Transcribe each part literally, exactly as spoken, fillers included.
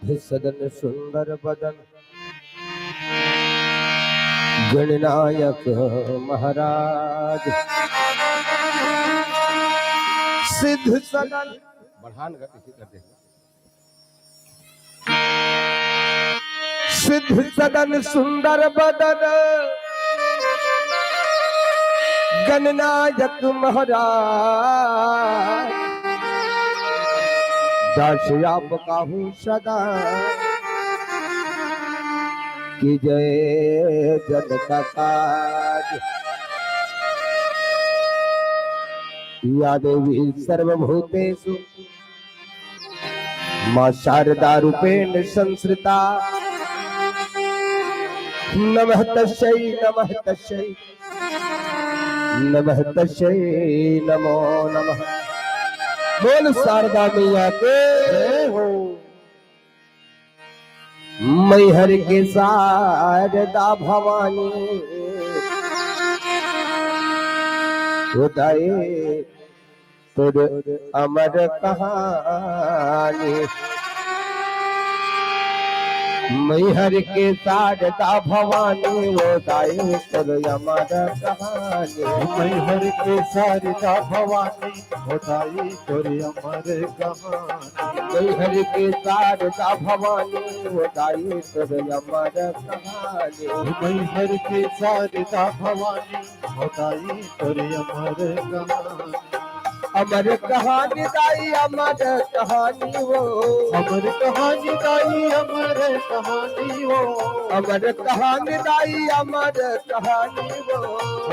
सिद्ध सदन सुंदर बदन गणनायक महाराज। सिद्ध सदन बढ़ान का किसी कर दे। सिद्ध सदन सुंदर बदन गणनायक महाराज। दास आप काहू सदा कीजय जन का काज। या देवी सर्वभूतेषु माँ शारदा रूपेण संस्थिता। नमः तस्यै, नमः तस्यै, नमः तस्यै नमो नमः। बोल शारदा मैया के जय हो। मैहर के शारदा भवानी उदय तोर अमर कहानी। मैहर के शारदा भवानी उदय तोर अमर कहानी। मैहर के शारदा भवानी उदय तोर अमर कहानी। मैहर के शारदा भवानी उदय तोर अमर कहानी। मैहर के शारदा भवानी उदय तोर अमर कहानी। अमर कहानी दाई अमर कहानी वो। अमर कहानी दाई अमर कहानी वो। अमर कहानी दाई अमर कहानी वो।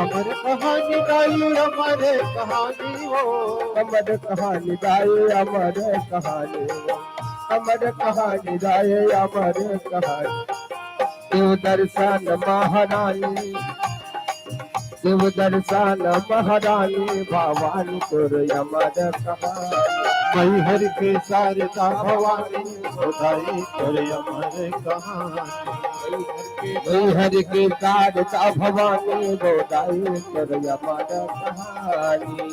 अमर कहानी दाई अमर कहानी वो। अमर कहानी दाई अमर कहानी वो। अमर कहानी दाई अमर कहानी। देव दर्शन महारानी, देव दर्शन महारानी भवानी तोर अमर कहानी। मैहर के शारदा भवानी उदय तोर अमर कहानी। मैहर के शारदा भवानी उदय तोर अमर कहानी।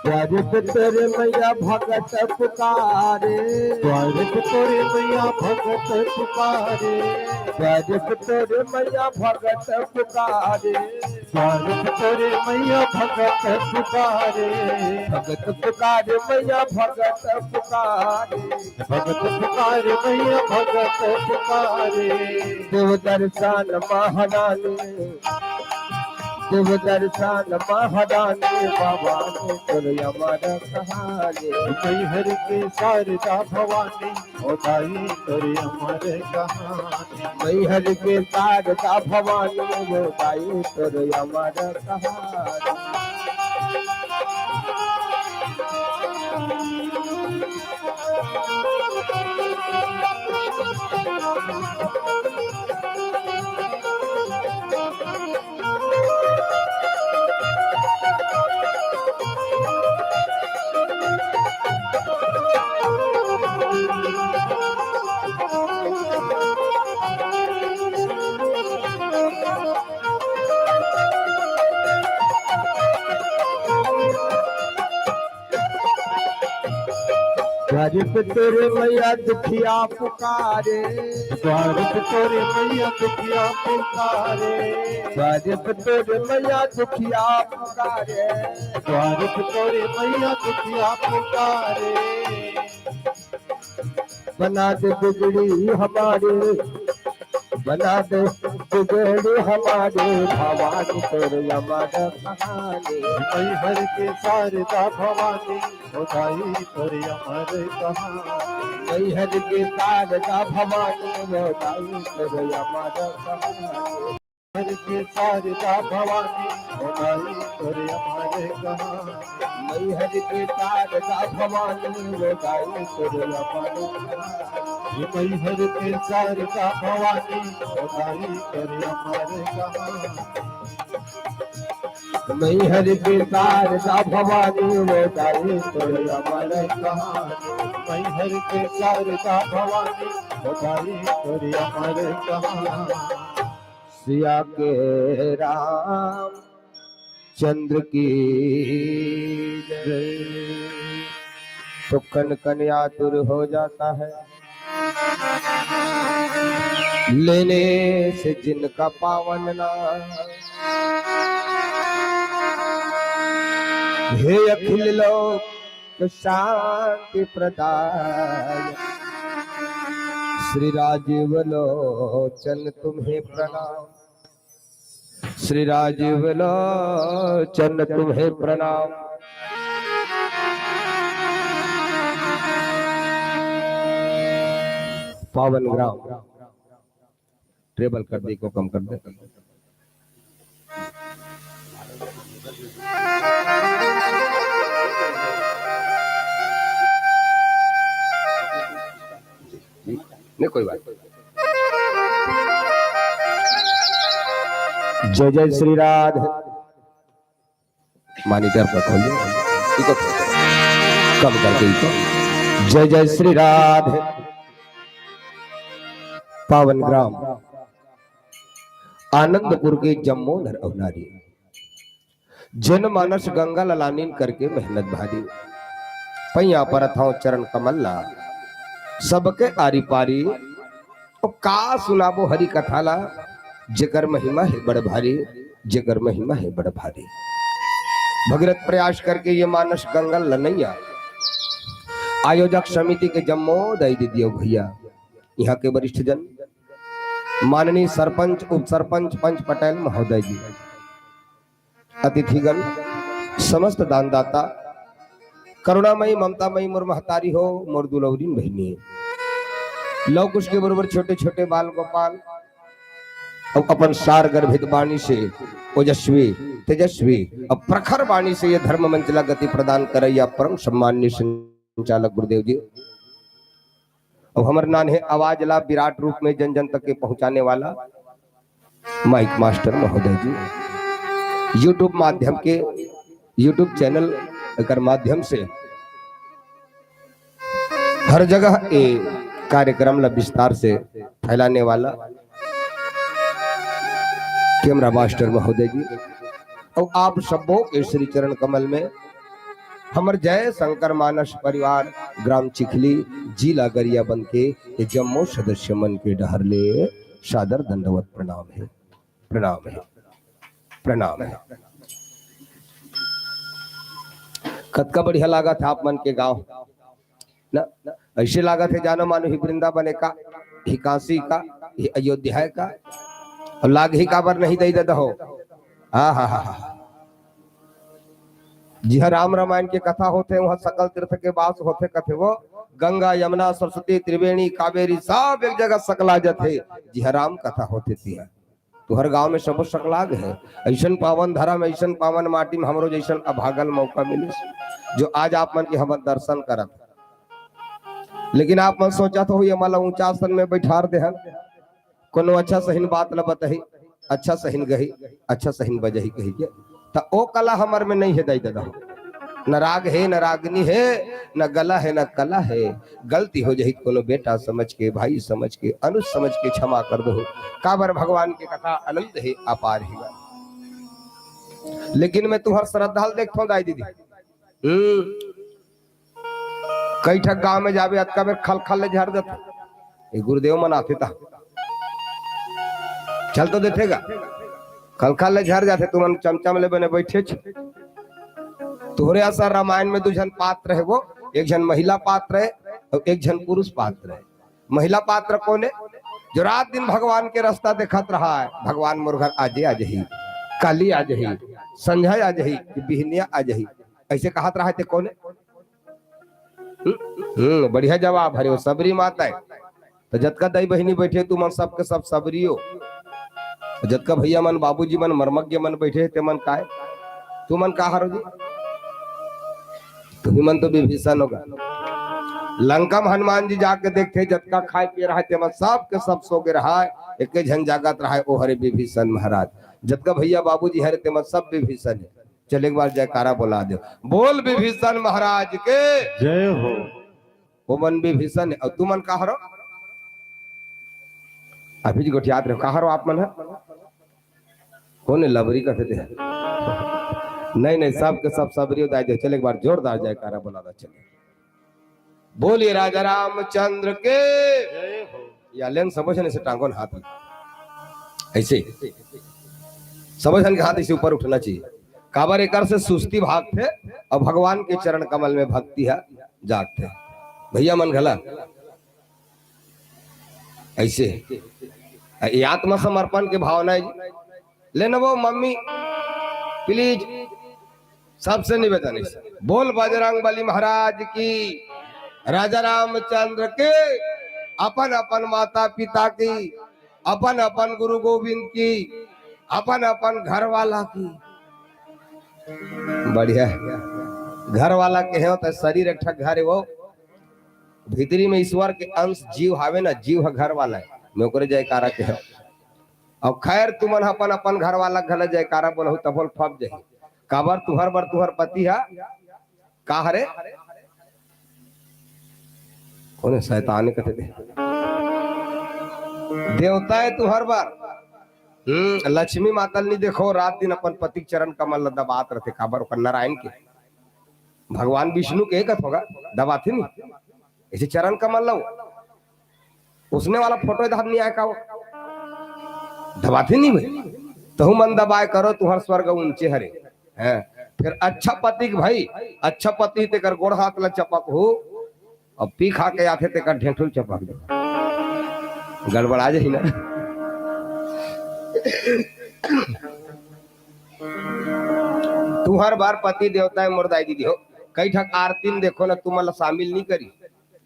द्वार पे तोरे मैया भगत पुकारे। द्वार पे तोरे मैया भगत पुकारे। द्वार पे तोरे मैया भगत पुकारे। द्वार पे तोरे मैया भगत पुकारे। भगत पुकारे मैया भगत पुकारे। भगत पुकारे मैया भगत पुकारे। देव दर्शन महारानी, देव दर्शन महारानी भवानी तोर अमर कहानी। मैहर के शारदा भवानी उदय तोर अमर कहानी। मैहर के शारदा भवानी उदय तोर अमर कहानी। द्वार पे तोरे मैया दुखिया पुकारे। द्वार पे तोरे मैया दुखिया पुकारे। द्वार पे तोरे मैया दुखिया पुकारे। द्वार पे तोरे मैया दुखिया पुकारे। बना दे बिगड़ी हमारी, बना दे बिगड़ी हमारी भवानी तोर अमर कहानी। मैहर के शारदा भवानी उदय तोर अमर कहानी। मैहर के शारदा भवानी उदय तोर अमर कहानी। मैहर के शारदा भवानी उदय तोर अमर कहानी। मैहर के शारदा भवानी उदय तोर अमर कहानी। मैहर के शारदा भवानी, मोदाई कर अमर कहानी। मैहर के शारदा भवानी, मोदाई कर अमर कहानी। मैहर के शारदा भवानी, मोदाई कर अमर कहानी। सिया के राम चंद्र की जय। तो कन कन आतुर हो जाता है लेने से जिनका पावन नाम। हे अखिल लोक शांति प्रदाय, श्री राजीव लोचन तुम्हें प्रणाम। श्री राजीव लोचन तुम्हें प्रणाम। पावन ग्राम, ट्रेबल कर दे, को कम कर दे। नहीं, कोई बात नहीं। जय जय श्री राधे। मॉनिटर का खोलिए, इको कम करके इको। जय जय श्री राधे। पावन ग्राम आनंदपुर के जम्मो नर अउ नारी, जनमानस गंगा ल लानिन करके मेहनत भारी। पैया परत हंव चरण कमल ला, सबके आरी पारी। ओ का सुनाबो हरि कथा ला, जेकर महिमा हे बड़ भारी, जेकर महिमा हे बड़ भारी। भगीरथ प्रयास करके ये मानस गंगा ल नैया, आयोजक समिति के जम्मो दाई दीदी अउ भैया, इहाँ के वरिष्ठ जन, माननीय सरपंच, उप सरपंच, पंच पटेल महोदय जी, अतिथिगण, समस्त दानदाता, करुणामयी, ममतामयी मोर महतारी हो, मोर दुलौरिन बहिनी, लव कुश के बरोबर छोटे छोटे बाल गोपाल, अउ अपन सार गर्भित वाणी से ओजस्वी, तेजस्वी अउ प्रखर वाणी से ये धर्म मंच ला गति प्रदान करैया परम सम्माननीय संचालक गुरुदेव जी, अउ हमर नान्हे आवाज ला विराट रूप में जन जन तक के पहुंचाने वाला माइक मास्टर महोदय जी, YouTube माध्यम के, YouTube चैनल एकर माध्यम से हर जगह ए कार्यक्रम ला विस्तार से फैलाने वाला कैमरा मास्टर महोदय जी, अउ आप सबो के श्री चरण कमल में हमर जय शंकर मानस परिवार ग्राम चिखली जिला गरियाबंद के ये जम्मो सदस्य मन के डहर ले सादर दंडवत प्रणाम हे, प्रणाम हे, प्रणाम हे। कतका बढ़िया लागत हे आप मन के गांव ना, ऐसे लागत हे जानो मानो ही वृंदावन हे का, ही काशी का, ही अयोध्या हे का। अउ लाग ही काबर नहीं दई ददा हो। हा हा हा हा। जिहाँ राम रामायण के कथा होथे, उहाँ सकल तीर्थ के वास होथे, कथे वो गंगा, यमुना, सरस्वती, त्रिवेणी, कावेरी, सब एक जगह सकला जथे। जिहाँ राम कथा होथे तिहाँ। तुहर गांव में सबो सकलाग हे। अइसन पावन धरम, अइसन पावन माटी में हमरो जइसन अभागल मौका मिले, जो आज आप मन के हमर दर्शन करत। लेकिन आप मन सोचत हो, ये मला ऊंचा आसन में बैठार देहन, कोनो अच्छा सहीन बात ल बतही, अच्छा सहीन गही, अच्छा सहीन बजही कही के, त ओ कला हमर में नहीं हे दाई ददा हो। न राग हे, न रागनी हे, न गला हे, न कला हे। गलती हो जही त कोनो बेटा समझ के, भाई समझ के, अनुज समझ के क्षमा कर दो। काबर भगवान के कथा अनंत हे, अपार हे। लेकिन मैं तुहर श्रद्धा ल देखथों दाई दीदी। हम्म। कई ठक गांव में जाबे, अतका बेर खल खल ले झर जथे। ये गुरुदेव मन आथे ता। चल तो देथे गा। खल खल ले झर जाथे, तुमन चमचम ले बने बैठे छ। तोहरे असन रामायण में दू झन पात्र हे वो, एक झन महिला पात्र हे अउ एक झन पुरुष पात्र हे। महिला पात्र कोन हे? जो रात दिन भगवान के रास्ता देखत रहा हे, "भगवान मोर घर आजे आ जही, काली आ जही, संझा आ जही, कि बिहनिया आ जही।" ऐसे कहत रहा हे, ते कोन हे? हम्म, हम्म, बढ़िया जवाब हरे, वो सबरी माता हे। त जतका दाई बहिनी बैठे, तुमन सबके सब सबरी हो। जतका भैया मन, बाबूजी मन, मर्मज्ञ मन बैठे हे, ते मन काय? तुमन का हरो जी? तुही मन तो विभीषण हो गा। लंका में हनुमान जी जाके देखथे, जतका खाय पिये रहय, तेमा सब के सब सो गे रहय, एके झन जागत रहय, ओ हरे विभीषण महाराज। जतका भैया बाबूजी हरे, तेमा सब विभीषण हे। चल, एक बार जयकारा बोला देव, बोल विभीषण महाराज के। जय हो। ओमन विभीषण हे, अउ तुमन का हरो? अभी जी गोठियात रहो, का हरो आप मन ह? कोन हे लबरी कथे ते? नहीं, नहीं, सब के सब सबरी उदाय दे। चल, एक बार जोरदार जयकारा बोला दे, चल। बोलिए राजा रामचंद्र के। जय हो। या लेन सबो झन ऐसे टांगो न हाथ में। ऐसे। सबो झन के हाथ ऐसे ऊपर उठना चाहिए। काबर एकर से सुस्ती भागथे अउ भगवान के चरण कमल में भक्ति ह जागथे। भैया मन घला ऐसे। ये आत्मसमर्पण के भावना हे जी। ले न वो मम्मी, please, सबसे निवेदन हे। बोल बजरंग बली महाराज की, राजा रामचंद्र के, अपन अपन माता पिता की, अपन अपन गुरु गोविंद की, अपन अपन घर वाला की। बढ़िया हे। घर वाला के हो त शरीर एक ठक घर हे, वो भीतरी में ईश्वर के अंश जीव हावे ना, जीव ह घर वाला हे। मैं ओकरे जयकारा के हो। अउ खैर, तुमन अपन अपन घर वाला घला जयकारा बोलहु, तभो ल फब जाही। काबर तुहर बर तुहर पति ह का हरे? कोन हे? शैतान कथे दे। देवता हे तुहर बर। हम्म, लक्ष्मी माता ल नी देखो, रात दिन अपन पति के चरण कमल ल दबात रथे। काबर? ओकर नारायण के, भगवान विष्णु के कथो गा, दबाथे नी ऐसे चरण कमल ल। उसने वाला फोटो इधर नहीं आया का वो? दबाथे नहीं भाई। तहु मन दबाए करो, तुहर स्वर्ग ऊंचे हरे। हैं? फिर अच्छा पति के भाई, अच्छा पति तेकर गोड़ हाथ ला चपक हो, अब पी खा के आथे तेकर ढेंठुल चपक दे। गड़बड़ा जाही ना। तुहर बर पति देवता हे मोर दाई दीदी हो। कई ठक आरती में देखो ना, तुमन ला शामिल नहीं करी।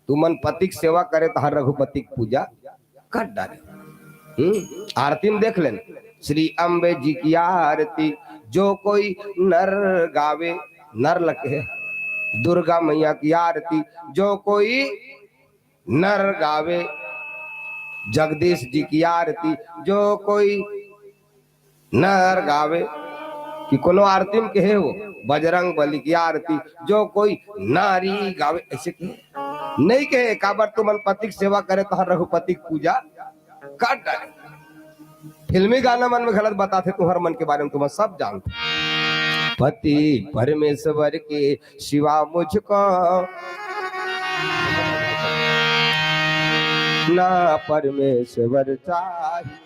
तुमन पति के सेवा करे तहार रघुपति के पूजा कर डारे। हम्म, आरती में देख लेन, श्री अम्बे जी की आरती जो कोई नर गावे, नर लगे, दुर्गा मैया की आरती जो कोई नर गावे, जगदीश जी की आरती जो कोई नर गावे, कि कोनो आरती में कहे हो, बजरंग बली की आरती जो कोई नारी गावे, ऐसे कहे नहीं कहे। काबर तुमन पति के सेवा करे तहार रघुपति के पूजा कर डारे। फिल्मी गाना मन में गलत बताथे, तुहर मन के बारे में तुमन सब जानते। पति परमेश्वर के सिवा मुझको ना परमेश्वर चाहिए।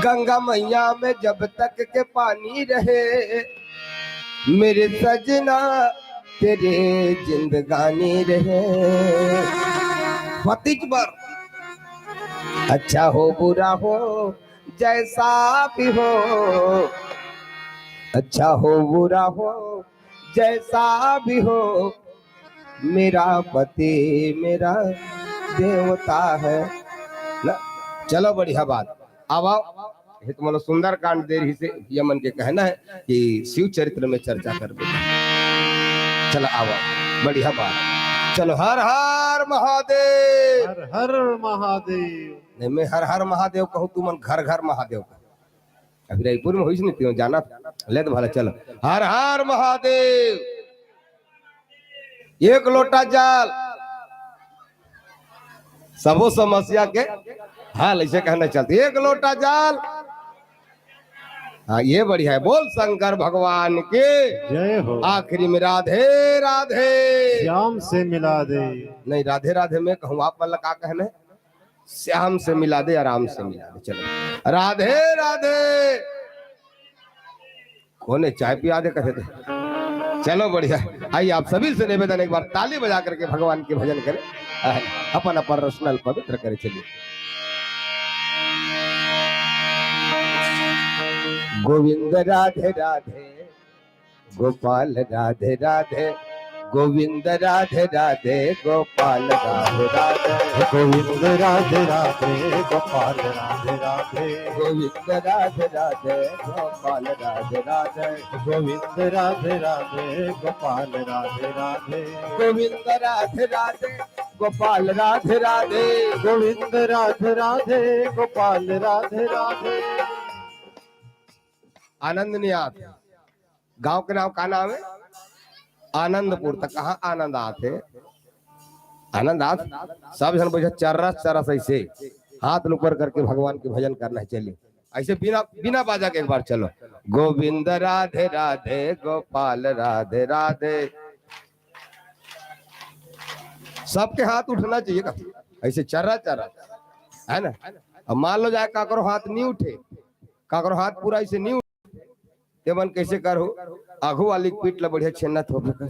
गंगा मैया में जब तक के पानी रहे, मेरे सजना तेरे जिंदगानी रहे। पति के बर अच्छा हो बुरा हो जैसा भी हो, अच्छा हो बुरा हो जैसा भी हो, मेरा पति मेरा देवता है ना। चलो बढ़िया बात। अब आओ, ये तो मतलब सुंदरकांड दे रही से ये मन के कहना है कि शिव चरित्र में चर्चा कर दे। चलो आओ, बढ़िया बात। चलो, हर हर महादेव। हर हर महादेव। नहीं, मैं हर हर महादेव कहूँ, तुमन घर घर महादेव कहो। अभी रायपुर में होइस नहीं, तीनों जाना था। ले तो भला, चलो, हर हर महादेव। एक लोटा जल, सबो समस्या के हल, ऐसे कहना चलते, एक लोटा जल। हाँ, ये बढ़िया है। बोल शंकर भगवान के। जय हो। आखिरी में राधे राधे। श्याम से मिला दे। नहीं, राधे राधे मैं कहूँ, आप मतलब का कहना है? श्याम से मिला दे, आराम से मिला दे। चलो, राधे राधे। कोने चाय पिया दे कथे थे? चलो, बढ़िया। आइए, आप सभी से निवेदन, एक बार ताली बजा करके भगवान के भजन करें, अपन अपन रसना ल पवित्र करें। चलिए। गोविंद राधे राधे, गोपाल राधे राधे, गोविंद राधे राधे, गोपाल राधे राधे। गोविंद राधे राधे, गोपाल राधे राधे। गोविंद राधे राधे, गोपाल राधे राधे। गोविंद राधे राधे, गोपाल राधे राधे। गोविंद राधे राधे, गोपाल राधे राधे। गोविंद राधे राधे, गोपाल राधे राधे। आनंद नहीं आत। गांव के नाम का नाम है? आनंदपुर। त कहाँ आनंद आत है? आनंद आत। सब झन बैठा चर्रा चर्रा से ऐसे हाथ ऊपर करके भगवान के भजन करना है। चलिए, ऐसे बिना, बिना बाजा के एक बार चलो। गोविंद राधे राधे, गोपाल राधे राधे। सबके हाथ उठना चाहिए का? ऐसे चर्रा चर्रा, है ना? अब मान लो जाए काकरो हाथ नहीं उठे, काकरो हाथ पूरा ऐसे नहीं उठे, ते मन कैसे करहू? आघू वाली के पीठ ला बढ़िया छेना थोपे कर।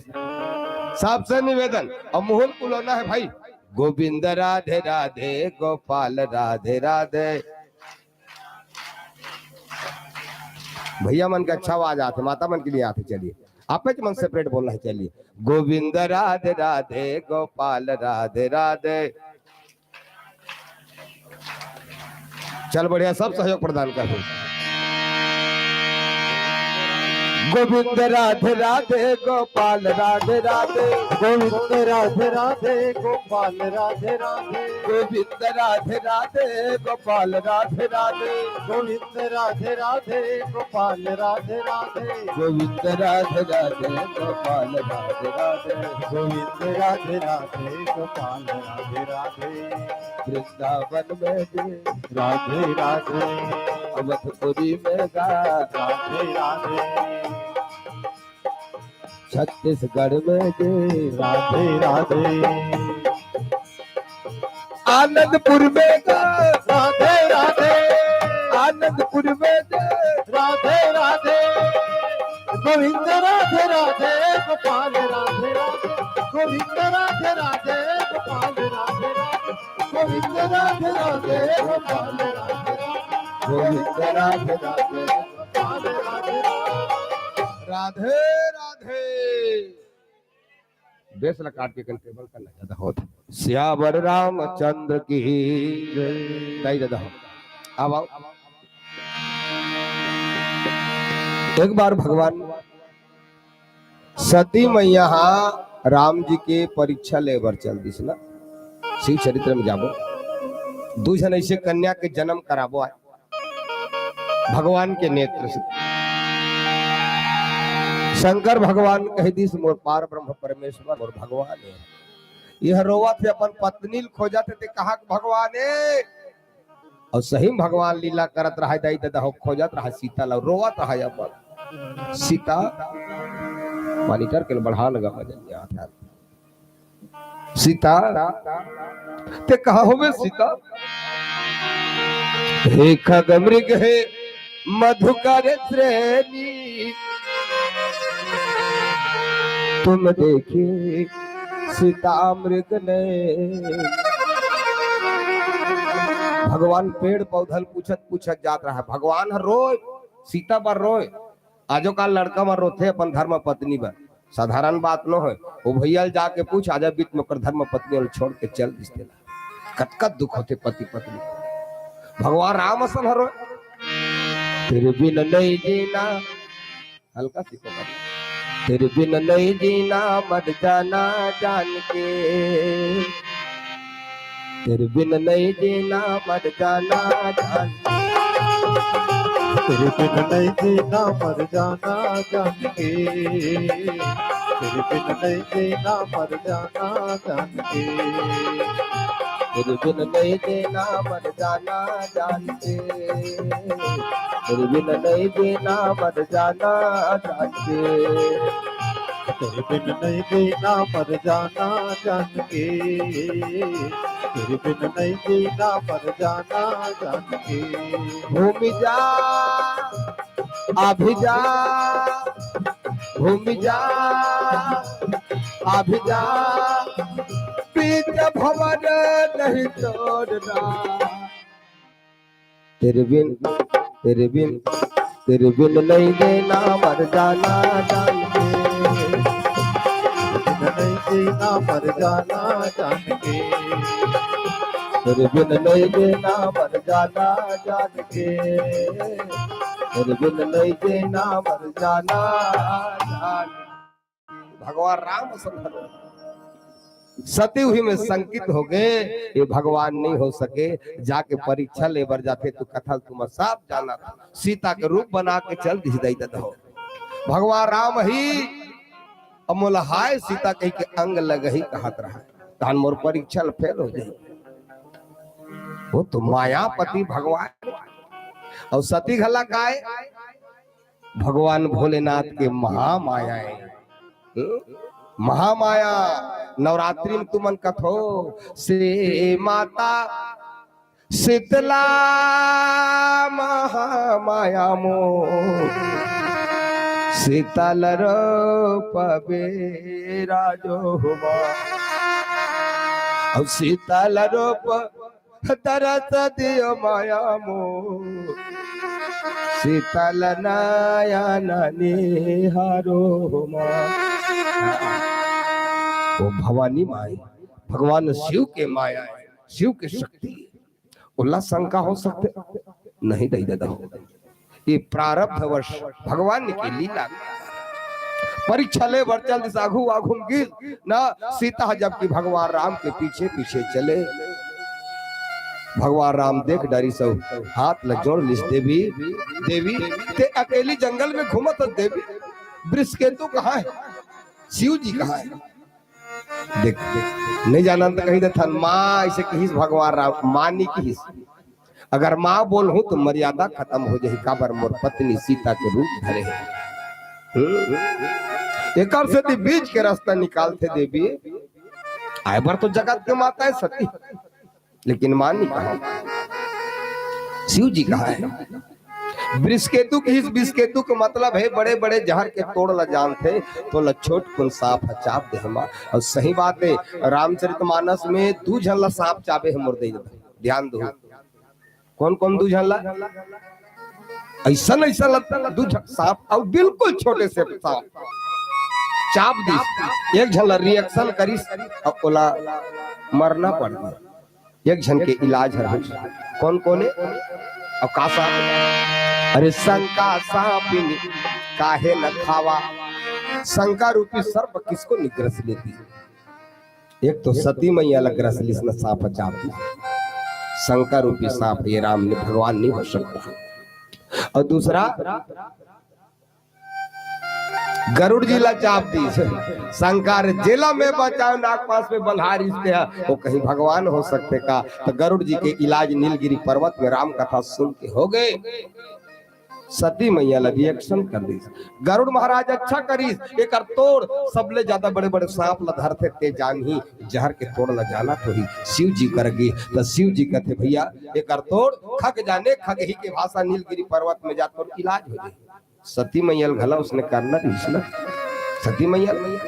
सबसे निवेदन, अब मुहुल कुलोना है भाई। गोविंद राधे राधे, गोपाल राधे राधे। भैया मन के अच्छा आवाज आथे, माता मन के नहीं आथे। चलिए, आप मन सेपरेट बोलना है। चलिए, गोविंद राधे राधे, गोपाल राधे राधे। चल बढ़िया, सब सहयोग प्रदान कर। गोविंद राधे राधे, गोपाल राधे राधे। गोविंद राधे राधे, गोपाल राधे राधे। गोविंद राधे राधे, गोपाल राधे राधे। गोविंद राधे राधे, गोपाल राधे राधे। गोविंद राधे राधे, गोपाल राधे राधे। गोविंद राधे राधे, गोपाल राधे राधे। वृंदावन में भी राधे राधे। अवधपुरी में गा राधे राधे। छत्तीसगढ़ में जे राधे राधे। आनंदपुर में जे राधे राधे। आनंदपुर में जे राधे राधे। गोविंद राधे राधे, गोपाल राधे राधे। गोविंद राधे राधे, गोपाल राधे राधे। गोविंद राधे राधे, गोपाल राधे राधे। गोविंद राधे राधे, गोपाल राधे राधे। राधे राधे। बेस ला काट के कन टेबल करना ज्यादा होत। सियावर रामचंद्र की जय। दाई दादा हो। अब आओ। एक बार भगवान सती मैया हा राम जी के परीक्षा ले बर चल दिस ना। शिव चरित्र में जाबो। दू झन ऐसे कन्या के जन्म कराबो आय। भगवान के नेत्र से शंकर भगवान कह दिस, "मोर पार ब्रह्म परमेश्वर, मोर भगवान है।" यह रोवत हे, अपन पत्नी ल खोजत हे, ते कहा के भगवान हे? और सही में भगवान लीला करत रहा, दाई ददा हो, खोजत रहा सीता ल, रोवत रहा अपन। सीता, मॉनिटर के बढ़ा लगा वजन यहाँ था। सीता, ते कहा होवे सीता? हे खग मृग हे मधुकर श्रेणी, तुम देखी सीता मृग नैन। भगवान पेड़ पौधल पूछत पूछत जात रहा, भगवान ह रोय, सीता बर रोय। आजो काल लड़का मन रोथे अपन धर्म पत्नी बर, साधारण बात न होय। वो भैया ल जाके पूछ, आजा बीच में ओकर धर्म पत्नी ल छोड़ के चल दिस तेला। कतका दुख होथे पति पत्नी। भगवान राम असन हरो। तेरे बिन नहीं जीना, हल्का सी कोमल। तेरे बिन नहीं जीना मर जाना जान के। तेरे बिन नहीं जीना मर जाना जान के। तेरे बिन नहीं जीना मर जाना जान के। तेरे बिन नहीं जीना मर जाना जान के। तेरे बिन नहीं जीना मर जाना जान के। तेरे बिन नहीं जीना मर जाना जान के। तेरे बिन नहीं जीना मर जाना जान के। तेरे बिन नहीं जीना मर जाना जान के। भूमि जा, अभी जा, भूमि जा, अभी जा, प्रीत भवन नहीं तोड़ना। तेरे बिन, तेरे बिन, तेरे बिन नहीं जीना मर जाना जान के। जीना मर जाना जान के, तेरे बिन नहीं जीना मर जाना जान के, तेरे बिन नहीं जीना मर जाना जान के। भगवान राम असन हरे। सती उही में शंकित हो गए, ये भगवान नहीं हो सके, जाके परीक्षा ले बर जाथे। तो कथा तुम सब जानत हो, सीता के रूप बना के चल दिस दाई ददा हो। भगवान राम ही अब मोला हाय सीता कहि के अंग लगही कहत रहा, तहन मोर परीक्षा ल फेल हो जाही। वो तो मायापति भगवान। अउ सती घला काय? भगवान भोलेनाथ के महामाया हे। हम्म? महामाया। नवरात्रि में तुमन कथो से माता शीतला महामाया मोर, शीतल रूप बेराजो हो माँ। अउ शीतल रूप दरस दियो माया मोर, शीतल नयन निहारो हो माँ। वो भवानी माई, भगवान शिव के माया हे, शिव के शक्ति हे। ओला शंका हो सकथे? नहीं दाई ददा हो। ये प्रारब्धवश भगवान के लीला। परीक्षा ले बर चल दिस, आघू आघू म गिस ना सीता ह, जबकि भगवान राम के पीछे पीछे चले। भगवान राम देख डरिस अउ हाथ ल जोड़ लिस, देवी, देवी, ते अकेली जंगल में घूमत हस देवी, वृषकेतु कहाँ हे, शिव जी कहाँ हे? देख, नहीं जानन त कहि देथन, माँ अइसे किहिस भगवान राम, माँ नहीं किहिस। अगर माँ बोलहूँ तो मर्यादा खतम हो जाही, काबर मोर पत्नी सीता के रूप धरे हे। हम्म। एकर सेती बीच के रस्ता निकालथे देवी। आय बर तो जगत के माता हे सती, लेकिन माँ नहीं कहा, शिव जी कहाँ हे? वृषकेतु किहिस, वृषकेतु के मतलब हे बड़े बड़े जहर के तोड़ ला जानथे, तोला छोटकुन सांप ह चाब दे हे माँ। अउ सही बात हे, रामचरितमानस में दू झन ला सांप चाबे हे मोर दई ददा। ध्यान दहू, कौन कौन दू झन ला? अइसन अइसन ला दू झन सांप, अउ बिल्कुल छोटे से सांप चाब दिस। एक झन ला reaction करिस, अउ ओला मरना पड़ गे। एक झन के इलाज हर होइस। कौन कौन हे? अउ का सांप? अरे शंका सांपिनी काहे न खावा, शंका रूपी सर्प किसको निग्रस लेती। एक तो सती मैया ला ग्रस लिस न सांप चाब दिस, शंका रूपी सांप, ये राम ने, भगवान नहीं हो सकता। अउ दूसरा गरुड़ जी ला चाब दिस, शंका रे जेला मैं बचाव नागपाश में बल्हारिस ते ह, वो कहीं भगवान हो सकथे का? त गरुड़ जी के इलाज नीलगिरी पर्वत में राम कथा सुन के हो गे। सती मैया ला reaction कर दिस। गरुड़ महाराज अच्छा करिस, एकर तोड़ सबले ज्यादा बड़े बड़े सांप ला धरथे ते जानही, जहर के तोड़ ला जानत होही, शिव जी कर गे। त शिव जी कथे, भैया एकर तोड़ खग जाने, खगही के भाषा नीलगिरी पर्वत में जात पर इलाज हो जाही। सती मैया ल घला उसने करना रहिस ना। सती मैया ल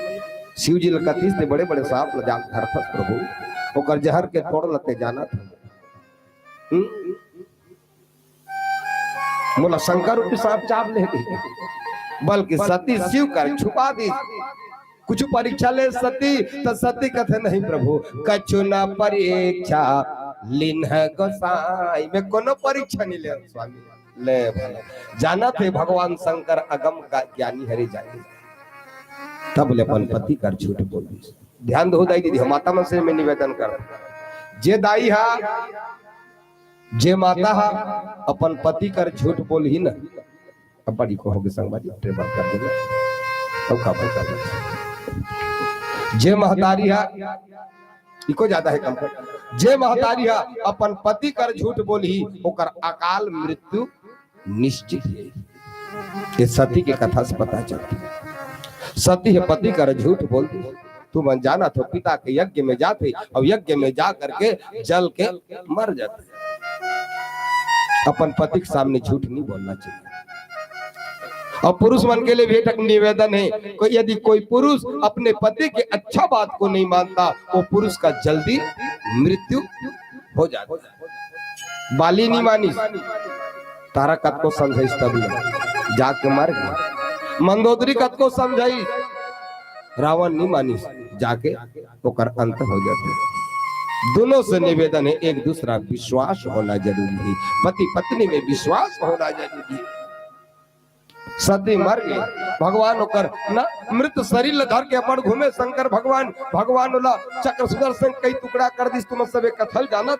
शिव जी ल कतिस ते बड़े बड़े सांप ल जान धरथस प्रभु, ओकर जहर के तोड़ ल ते जानत हस। हम्म? मोला शंका रूपी सांप चाब ले गई, बल्कि सती शिव कर छुपा दी। कुछ परीक्षा ले सती, त सती कथे, "नहीं प्रभु, कछु न परीक्षा लिन्ह गोसाई।" मैं कोनो परीक्षा नहीं ले स्वामी। ले भला, जानत हे भगवान शंकर अगम ज्ञानी हरे जानी। तब ले अपन पति कर झूठ बोल दी। ध्यान दो दाई दीदी, हम माता मन से मैं निवेदन कर, जे दाई हा, जे माता हा, अपन पति कर झूठ बोलही ना, अब बड़ी को होगे संगवारी, ट्रेबर कर देना। अब का कर देना। जे महतारी हा, इको ज्यादा है कम कर। जे महतारी हा अपन पति कर झूठ बोलही, ओकर अकाल मृत्यु निश्चित है। ये सती के कथा से पता चलता। सती हे पति कर झूठ बोल दी। तुमन जानत हो, पिता के यज्ञ में जाथे और यज्ञ में जा करके जल के मर जाथे। अपन पति के सामने झूठ नहीं बोलना चाहिए। और पुरुष मन के लिए भी एक निवेदन है, कोई, यदि कोई पुरुष अपने पति के अच्छा बात को नहीं मानता, वो पुरुष का जल्दी मृत्यु हो जाता है। बाली नहीं मानिस, तारा कतको समझाइस तब ले जाके मर गया। मंदोदरी कतको समझाइस, रावण नहीं मानिस, जाके ओकर अंत हो जाथे। दोनों से निवेदन हे, एक दूसरा विश्वास होना जरूरी हे, पति पत्नी में विश्वास होना जरूरी हे। सती मर गे, भगवान ओकर ना मृत शरीर ल धर के अपन घूमे शंकर भगवान, भगवान ओला चक्र सुदर्शन कई टुकड़ा कर दिस। तुमन सबे कथा ल जानत,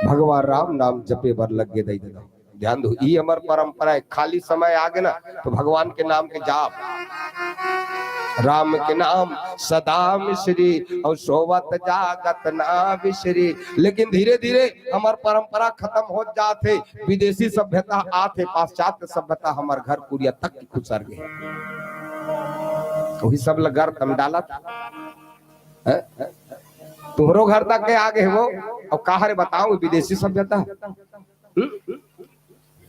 भगवान राम नाम जपे बर लग गे दई ददा। ध्यान दो, ई हमर परंपरा हे। खाली समय आ गे ना, तो भगवान के नाम के जाप, राम के नाम सदा मिश्री, अउ सोवत जागत ना बिसरी। लेकिन धीरे धीरे हमर परंपरा खत्म होत जात हे, विदेशी सभ्यता आत हे, पाश्चात्य सभ्यता हमर घर कुरिया तक खुसर गे। वही सब ल गर्त म डालत हे। तुहरो घर तक के आ गे हे वो, अउ का हरे बताओ विदेशी सभ्यता। हम्म?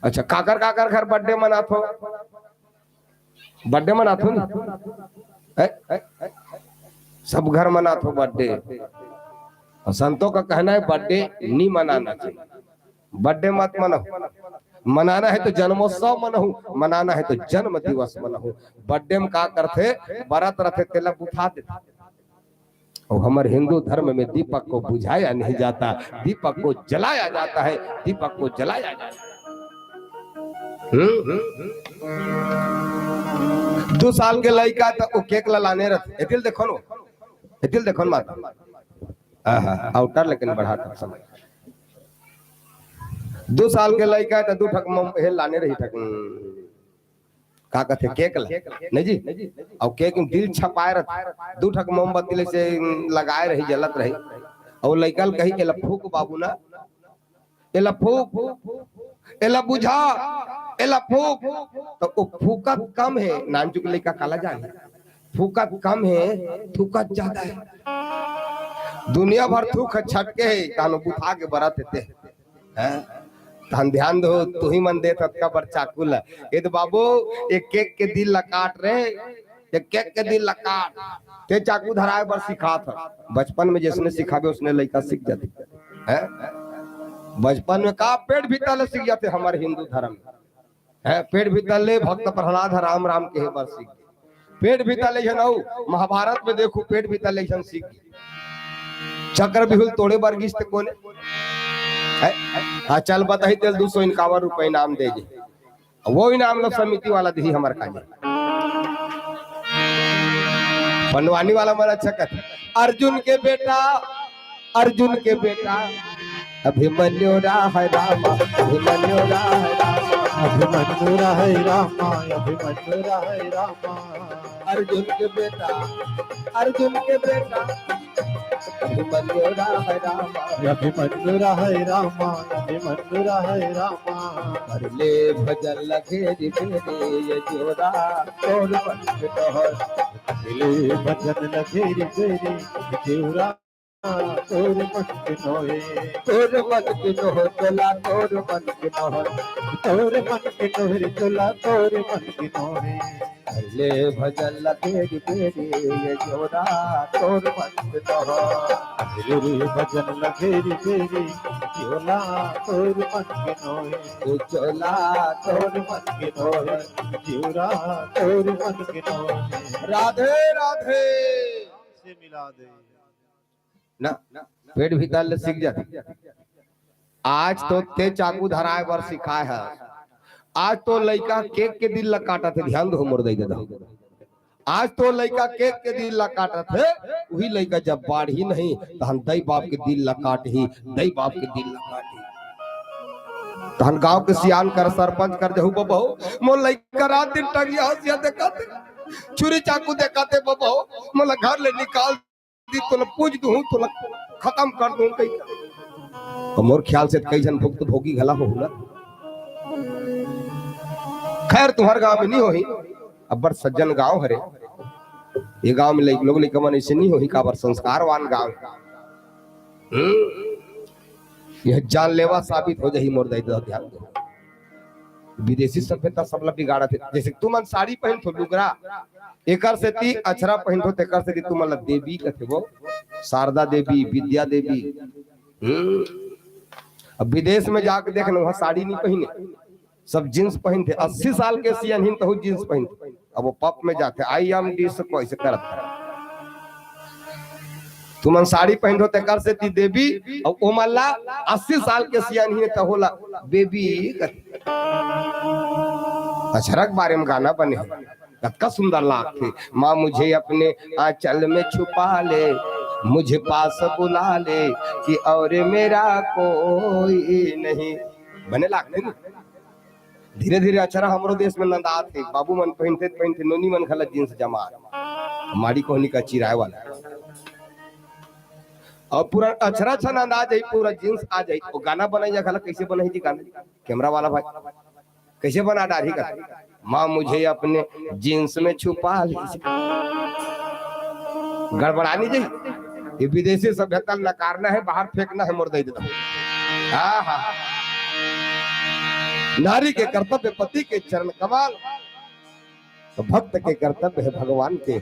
अच्छा, काकर काकर घर birthday मनाथो? Birthday मनाथो न? हैं? सब घर मनाथो birthday। अउ संतों का कहना हे birthday नहीं मनाना चाहिए। Birthday मत मनाओ, मनाना हे तो जन्मोत्सव मनाओ, मनाना हे तो जन्म दिवस मनाओ। Birthday म का करथे, बरत रथे तेला बुता देथे। अउ हमर हिंदू धर्म में दीपक को बुझाया नहीं जाता, दीपक को जलाया जाता है, दीपक को जलाया जाता है। हम्म, हम्म, हम्म। दू साल के लइका त ओ cake ला लाने रथे, एतिल देखो न, एतिल देखो न माता। आहा, outer लेकिन बढ़ा था समय। दू साल के लइका त दू ठक मोम-, हे लाने रही ठक। हम्म। का कथे, cake ला, नहीं जी? अउ cake में दिल छपाए रथे, दू ठक मोमबत्ती ले से लगाए रही, जलत रही। अउ लइका ल कही, "एला फूक बाबू ना, एला फूक, एला बुझा, एला फूक।" त ओ फूकत कम हे, नानचुक लइका काला जाने, फूकत कम हे, थूकत जादा हे। दुनिया भर थूक छटके हे, तहन बुता के बरत हे ते। हैं? तहन ध्यान दो, तुही मन देत अतका बड़ चाकू ला। ए तो बाबू, एक cake के दिल ला काट रे, एक cake के दिल ला काट। ते चाकू धराए बर सिखात हस। बचपन में जइसने सिखाबे, ओइसने लइका सीख जाथे। हैं? बचपन में का पेट भीतर ले सीख जाथे हमर हिंदू धर्म। हैं? पेट भीतर ले भक्त प्रहलाद ह राम राम कहे बर सीख गे। पेट भीतर ले झन अउ महाभारत में देखू, पेट भीतर ले झन सीख गे। चक्रव्यूह ल तोड़े बर गिस ते कोने? हैं? हाँ, चल बताही तेल दू सौ इक्यावन रुपए इनाम दे दे। वो इनाम ला समिति वाला दिही हमर काजे। पंडवानी वाला मन अच्छा कथे, अर्जुन के बेटा, अर्जुन के बेटा, अभिमन्यु राह रामा, अभिमन्यु राह रामा, अभिमन्यु राह रामा, अभिमन्यु राह रामा। अर्जुन के बेटा, अर्जुन के बेटा, अभिमन्यु राह रामा, अभिमन्यु राह रामा, अभिमन्यु राह रामा। कर ले भजन लखेरी मेरे ये जोड़ा, तोर मन के तोहर। कर ले भजन लखेरी मेरे ये जोड़ा, तोर मन के नोहे। तोर मन के नोह तोला, तोर मन के नोह। तोर मन के नोह रे तोला, तोर मन के नोहे। ले भजन लखेरी मेरे ये जोड़ा, तोर मन के नोह। ले भजन लखेरी मेरे ये जोड़ा, तोर मन के नोहे। ये जोड़ा, तोर मन के नोहे। ये जोड़ा, तोर मन के नोहे। राधे राधे। से मिला दे। ना, पेट भीतर ले सीख जाथे। आज तो ते चाकू धराए बर सिखाए हस, आज तो लइका cake के दिल ला काटत हे, ध्यान दो मोर दई ददा। आज तो लइका cake के दिल ला काटत हे, उही लइका जब बाढ़ही नहीं, तहन दई बाप के दिल ला काटही, दई बाप के दिल ला काटही। तहन गांव के सियान कर, सरपंच कर जहू बबहू, मोर लइका रात दिन टंगिया हंसिया देखत हे, छुरी चाकू देखत हे बबहू, मोला घर ले निकाल दी, तोला पूज दूहूं, तोला खतम कर दूहूं कहिके। अउ मोर ख्याल से कई झन भुक्तभोगी घला होहू ना। खैर, तुंहर गांव में नहीं होही, अब्बड़ सज्जन गांव हरे। ये गांव में लइ-, लोग लइका मन अइसे नहीं होही, काबर संस्कारवान गांव हे। हम्म। यह जानलेवा साबित हो जाही मोर दाई ददा, ध्यान दो। विदेशी सभ्यता सबला बिगाड़त हे। जइसे तुमन साड़ी पहिनथो, लुगरा, एकर सेती अछरा पहिनथो, तेकर सेती तुमन ला देवी कथे वो, शारदा देवी, विद्या देवी। हम्म। अब विदेश में जाके देख ना, वहाँ साड़ी नहीं पहिने, सब jeans पहिनथे। अस्सी साल के सियान हिन तहू jeans पहिनथे। अब वो pub में जाथे, "I am disco" ऐसे करत हे। तुमन साड़ी पहिनथो तेकर सेती देवी, अउ ओमन ला अस्सी साल के सियान ही त होला बेबी। अछरक बारे में गाना बने हे, कतका सुंदर लागथे। माँ मुझे अपने आंचल में छुपा ले, मुझे पास बुला ले, कि और मेरा कोई नहीं। बने लागथे न। धीरे धीरे अछरा हमरो देश में नंदात हे। बाबू मन पहिनथे, पहिनथे, नोनी मन घला जींस जमा, माड़ी कोहनी का चिराए वाला। अउ पूरा अछरा छन अंदाज है, पूरा जींस आ जाए। वो गाना बनाई जा घला, कैसे बनाई जी गाना? कैमरा वाला भाई, कैसे बना डारी का? माँ मुझे अपने जींस में छुपा ले। गड़बड़ानी जी, ये विदेशी सभ्यता नकारना है, बाहर फेंकना है, मोर दे देता हूँ। हाँ, हाँ। नारी के कर्तव्य पति के चरण कमल, तो भक्त के कर्तव्य है भगवान के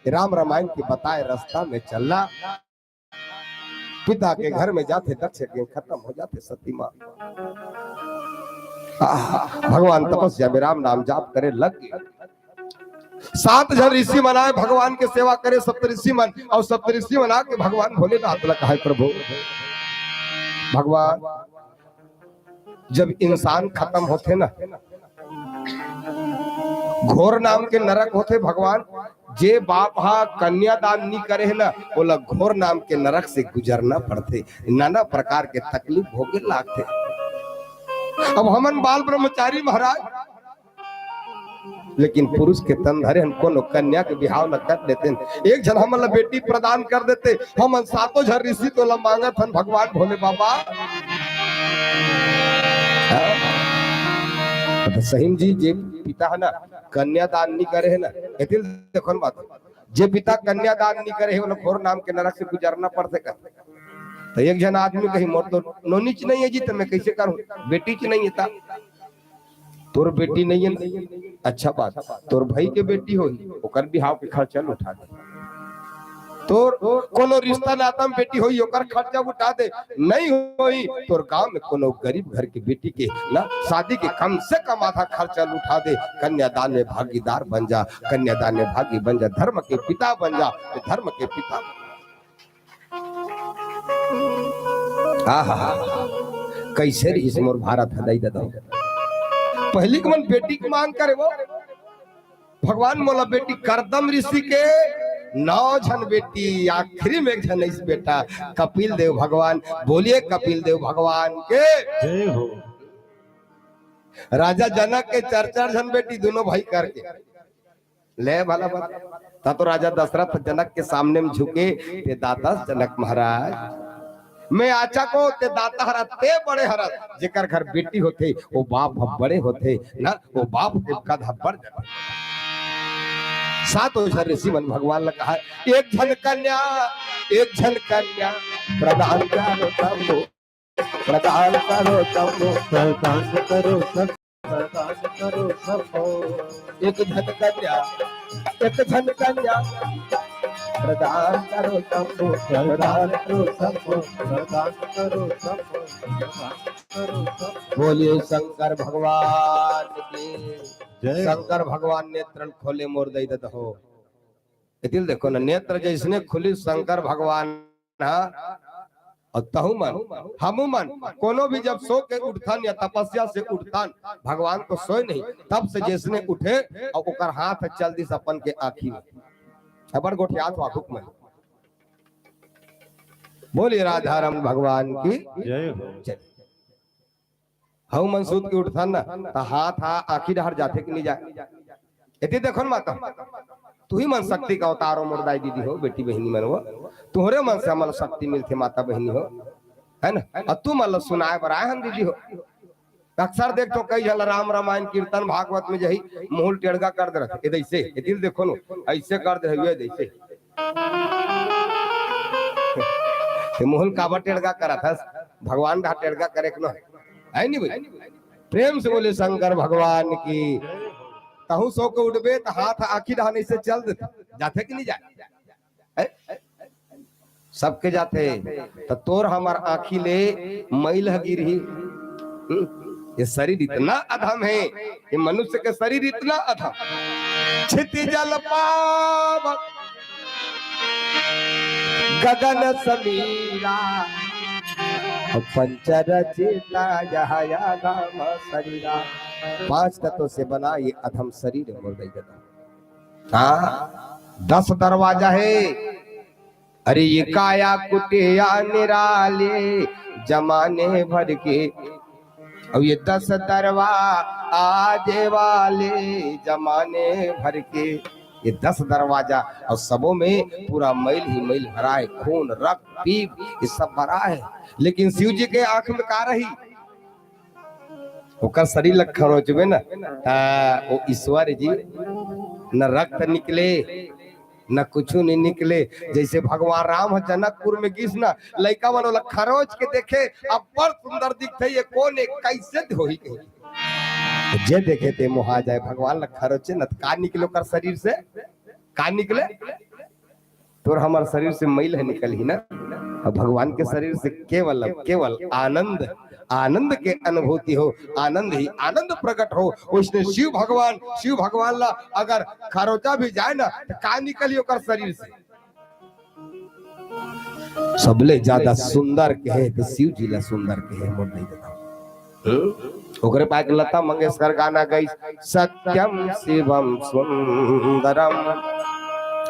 राम रामायण के बताए रास्ता में चलना। पिता के घर में जाथे दक्ष के खत्म हो जाथे सती माँ। आह, भगवान तपस्या में राम नाम जाप करे लग गे। सात झन ऋषि मन आए भगवान के सेवा करे, सप्त ऋषि मन, अउ सप्त ऋषि मन आके भगवान भोलेनाथ ला कहे, प्रभु भगवान, जब इंसान खत्म होथे ना, घोर नाम के नरक होथे भगवान। जे बाप हा कन्यादान नी करे हे ना, ओला घोर नाम के नरक से गुजरना पड़थे, नाना प्रकार के तकलीफ भोगे लागथे। अब हमन बाल ब्रह्मचारी महाराज, लेकिन पुरुष के तन धरे हन, कोनो कन्या के बिहाव ल कर देते हन। एक झन हमन ल बेटी प्रदान कर देते, हमन सातों झन ऋषि तोला मांगत हन भगवान भोले बाबा। हाँ? तो सही जी, जे पिता है ना, कन्यादान नी करे है ना, एतिल देखो न बात, जे पिता कन्यादान नी करे है, ओला घोर नाम के नरक से गुजरना पड़थे का। तो एक झन आदमी कही, मोर तो नोनीच नहीं है जी, तो मैं कैसे करूं? बेटीच नहीं है ता। तोर बेटी नहीं है, अच्छा बात, तोर भाई के बेटी होही, ओकर बिहाव के खर्चा ल उठा दे। तोर कोनो रिश्ता नाता में बेटी होही, ओकर खर्चा उठा दे। नहीं होही, तोर गांव में कोनो गरीब घर के बेटी के ना शादी के कम से कम आधा खर्चा ल उठा दे। कन्यादान में भागीदार बन जा, कन्यादान में भागी बन जा, धर्म के पिता बन जा, धर्म के पिता। आहा, कैसे रहिस मोर भारत ह, दई ददा। पहिली के मन बेटी के मांग करे वो, भगवान मोला बेटी, करदम ऋषि के नौ झन बेटी, आखिरी में एक झन अइस बेटा, कपिल देव भगवान। बोलिए कपिल देव भगवान के। जय हो। राजा जनक के चार चार झन बेटी, दोनों भाई करके। ले भला बात। ता तो राजा दशरथ जनक के सामने में झुके, ते दाता जनक महाराज, मैं आचा को ते दाता हरा, ते बड़े हरा। जेकर घर बेटी होथे, वो बाप ह बड़े होथे ना, वो बाप के कद ह बढ़ जाथे। सातों झन ऋषि मन भगवान ल कहा, एक झन कन्या, एक झन कन्या प्रदान करो तब, प्रदान करो तब, प्रदान करो तब, प्रदान करो तब। एक झन कन्या, एक झन कन्या प्रदान करो तब, प्रदान करो तब, प्रदान करो तब, प्रदान करो तब। बोलिए शंकर भगवान की। जय। शंकर भगवान नेत्र खोले मोर दई ददा हो। एतिल देखो ना, नेत्र जैसने खुली शंकर भगवान ह, अउ तहु मन, हमू मन, कोनो भी जब सो के उठथन या तपस्या से उठथन, भगवान तो सोए नहीं, तब से जैसने उठे अउ ओकर हाथ चल दिस अपन के आँखी में। अबर गोठियात वाकुक मन। बोलिए राधा रमण भगवान की जय हो। जय। हऊ मन सूत के उठथन ना, त हाथ हा आँखी डहर जाथे कि नहीं जाए? एती देखो न माता, तुही मन शक्ति का अवतार हो मोर दाई दीदी हो, बेटी बहिनी मन हो, तुहरे मन से हमन ला शक्ति मिलथे माता बहिनी हो, है ना? अउ तुमन ला सुनाए बर आए हन दीदी हो। अक्सर देखथो कई झन ला राम रामायण कीर्तन भागवत में जही मुँह ल टेड़गा कर दे रथे, ए दइसे, एती ल देखो न, अइसे कर दे हवे दइसे। ते मुँह ल काबर टेड़गा करत हस? भगवान डहर टेड़गा करे के नो हे, है नी भाई? प्रेम से बोले शंकर भगवान की। तहूँ सो के उठबे त हाथ आँखी डहर अइसे चल देथे, जाथे कि नहीं जाए? हैं? सबके जाथे। त तोर हमर आँखी ले मइल ह गिरही। हम्म? ये शरीर इतना अधम है, ये मनुष्य के शरीर इतना अधम। क्षिति जल पावक गगन समीरा, पंच रचिता यह या नाम शरीरा। पांच तत्व से बना ये अधम शरीर मोर दई ददा। हाँ, दस दरवाजा हे। अरे ये काया कुटिया निराले, जमाने भर के। अउ ये दस दरवाजे वाले, जमाने भर के। ये दस दरवाजा अउ सबो में पूरा मइल ही मइल भरा हे, खून, रक्त, पीप, ये सब भरा हे। लेकिन शिव जी के आंख में का रही? ओकर शरीर ल खरोचबे न, त ओ ईश्वर जी, न रक्त निकले, न कुछु नहीं निकले। जैसे भगवान राम ह जनकपुर में गिस न, लइका मन ओला खरोच के देखे, अब्बड़ सुंदर दिखथे, ये कोन हे, कैसे होही कही। जे देखे ते मोहा जाए, भगवान ल खरोचे न, त का निकले ओकर शरीर से? का निकले? तोर हमर शरीर से मइल ह निकलही ना, अउ भगवान के शरीर से केवल, केवल आनंद, आनंद के अनुभूति हो, आनंद ही आनंद प्रकट हो। ओइसने शिव भगवान, शिव भगवान ला अगर खरोचा भी जाए ना, त का निकलही ओकर शरीर से? सबले ज्यादा सुंदर कहे त शिव जी ला सुंदर कहे, मोर दई ददा। हम्म? ओकरे पास लता मंगेशकर गाना गई, सत्यम शिवम सुंदरम।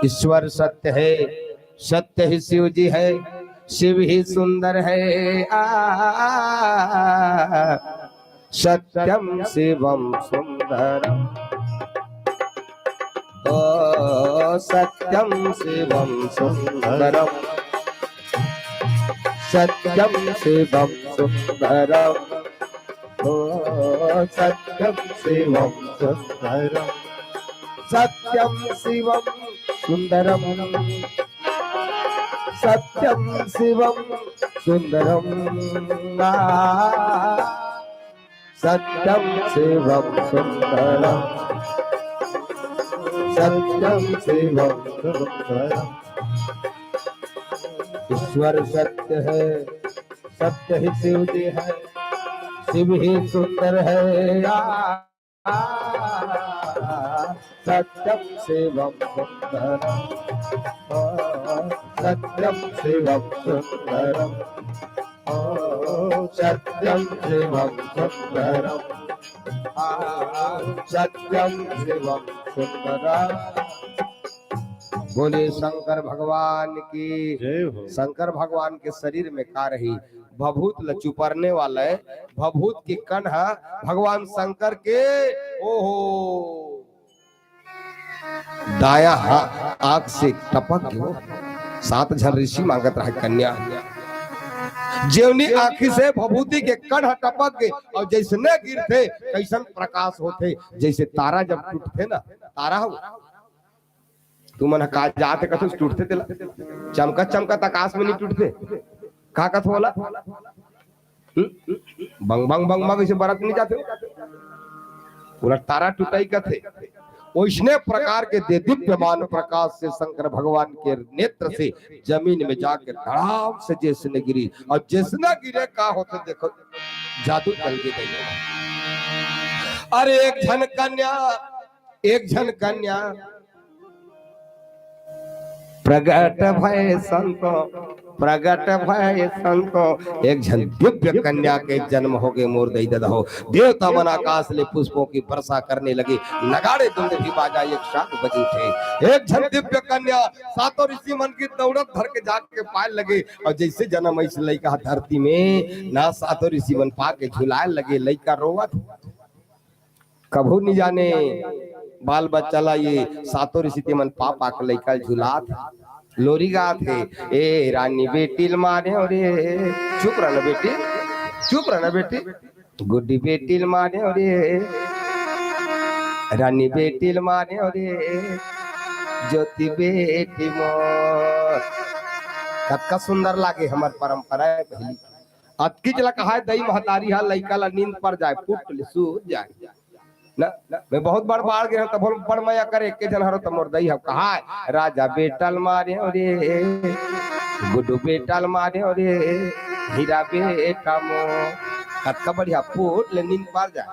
ईश्वर सत्य है, सत्य ही शिव जी है, शिव ही सुंदर है। आ, सत्यम शिवम सुंदरम। ओ सत्यम शिवम सुंदरम। सत्यम शिवम सुंदरम। ओ सत्यम शिवम सुंदरम। सत्यम शिवम सुंदरम। सत्यम शिवम सुंदरम। आ, सत्यम शिवम सुंदरम। सत्यम शिवम सुंदरम। ईश्वर सत्य है, सत्य ही शिव जी है, शिव ही सुंदर है। आ, सत्यम शिवम सुंदरम। आ, सत्यम शिवम सुंदरम। ओ सत्यम शिवम सुंदरम। आ, सत्यम शिवम सुंदरम। बोले शंकर भगवान की। जय हो। शंकर भगवान के शरीर में का रही? भभूत ल चुपरने वाला है, भभूत के कण ह भगवान शंकर के, ओहो, दाया हा-, आंख से टपक गयो। सात झन ऋषि मांगत रहे कन्या, जेवनी आंखी से भभूति के कण ह टपक गे अउ जैसने गिरथे, कैसन प्रकाश होथे, जैसे तारा जब टूटथे ना, तारा हो, तुमन ह का जात कथो टूटथे तेला, चमकत चमकत आकाश में नहीं टूटथे, का कथो ओला? हम्म? बंग बंग बंग बंग ऐसे बरत नहीं जाते हो? पूरा तारा टूटाई कथे। ओइसने प्रकार के देदीप्यमान प्रकाश से शंकर भगवान के नेत्र से जमीन में जाके धड़ाम से जैसने गिरी, अउ जैसने गिरे का होथे देखो, जादू चल के गई। अरे एक झन कन्या, एक झन कन्या प्रगट भय संतो, प्रगट भय संतो, एक झन दिव्य कन्या के जन्म होगे मोर दई ददा हो। देवता मन आकाश ले पुष्पों की वर्षा करने लगे, नगाड़े दुंदुभी बाजा एक साथ बजी उठे। एक झन दिव्य कन्या सातों ऋषि मन की दौड़त धर के जाके पाए लगे, अउ जैसे जनम अइसे लइका धरती में ना, सातों ऋषि मन पाके झुलाए लगे, लइका रोवत। कभू नहीं जाने बाल बच्चा ला ये सातों ऋषि मन पा पा के लइका झुलात हे, लोरी गात हे, ए रानी बेटी ल मारे हो रे, चुप रह ना बेटी, चुप रह ना बेटी, गुड्डी बेटी ल मारे हो रे, रानी बेटी ल मारे हो रे, ज्योति बेटी मोर। कतका सुंदर लागे हमर परंपरा हे पहिली। अतकीच ला कहाय दई महतारी हा लइका ला नींद पर जाए, पुट ले सूत जाए। ना, मैं बहुत बड़ बाढ़ गए हूँ, तब बड़ मया करे, एक झन हरो त मोर दई हा कहाय, राजा बेटा ल मारे हो रे, गुड्डू बेटा ल मारे हो रे, हीरा बेटा मो। कतका बढ़िया, पुट ले नींद पर जाए।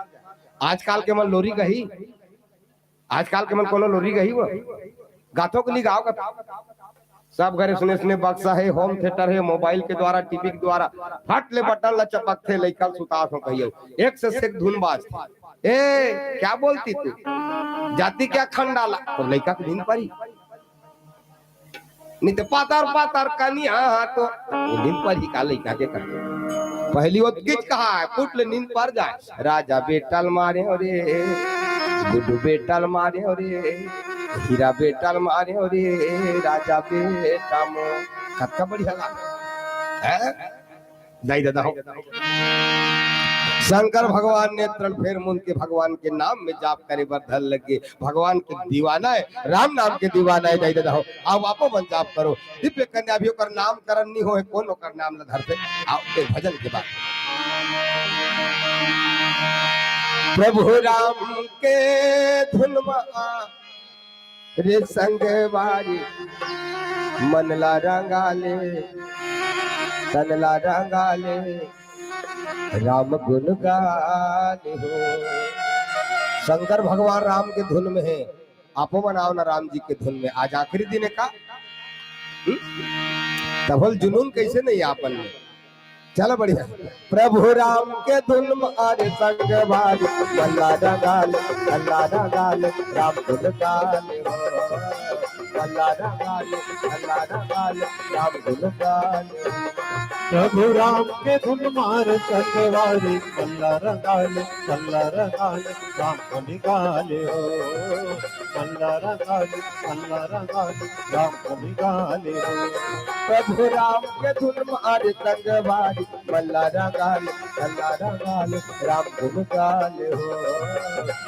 आजकल के मन लोरी गही, आजकल के मन कोनो लोरी गही वो? गाथो के नी गाओ कथो। सब घर इसने इसने बक्सा हे, होम थिएटर हे, मोबाइल के द्वारा, टीवी के द्वारा फट ले बटन ला चपकथे, लइका ल सुतात हो कहियो, एक से एक धुन बाजथे। ए, क्या बोलती तू? जाती क्या खंडाला? तो लइका के नींद परी। नहीं तो पातर पातर कनिया तो नींद परी का लइका के कर। पहली वो किच कहा है, कुट ले नींद पर जाए। राजा बेटा ल मारे हो रे, गुड्डू बेटा ल मारे हो रे, हीरा बेटा ल मारे हो रे, राजा बेटा मो। कतका बढ़िया लागे, हैं? दाई ददा हो। शंकर भगवान नेत्र ल फेर मुंद के भगवान के नाम में जाप करे बर धर लगे। भगवान के दीवाना है, राम नाम के दीवाना है, दाई ददा हो। आओ आपो मन जाप करो। दिव्य कन्या भी ओकर नामकरण नहीं होए, कोन ओकर नाम ल धरथे? आओ एक भजन के बाद। प्रभु राम के धुन मा रे संगवारी, मन ला रंगा ले, तन ला रंगा ले, राम गुण गान हो। शंकर भगवान राम के धुन में है, आपो मन आओ ना राम जी के धुन में। आज आखिरी दिन है का? हम्म? तभल जुनून कैसे नहीं आपन में? चलो बढ़िया। प्रभु राम के धुन मारे संगवारी, मल्ला रंगाल, मल्ला रंगाल, राम गुण गान हो। मल्ला रंगाल, मल्ला रंगाल, राम गुण गान हो। प्रभु राम के धुन मारे संगवारी, मल्ला रंगाल, मल्ला रंगाल, राम गुण गान हो। मल्ला रंगाल, मल्ला रंगाल, राम गुण गान हो। प्रभु राम के धुन मारे संगवारी, मल्ला रंगाल, मल्ला रंगाल, राम गुण गान हो।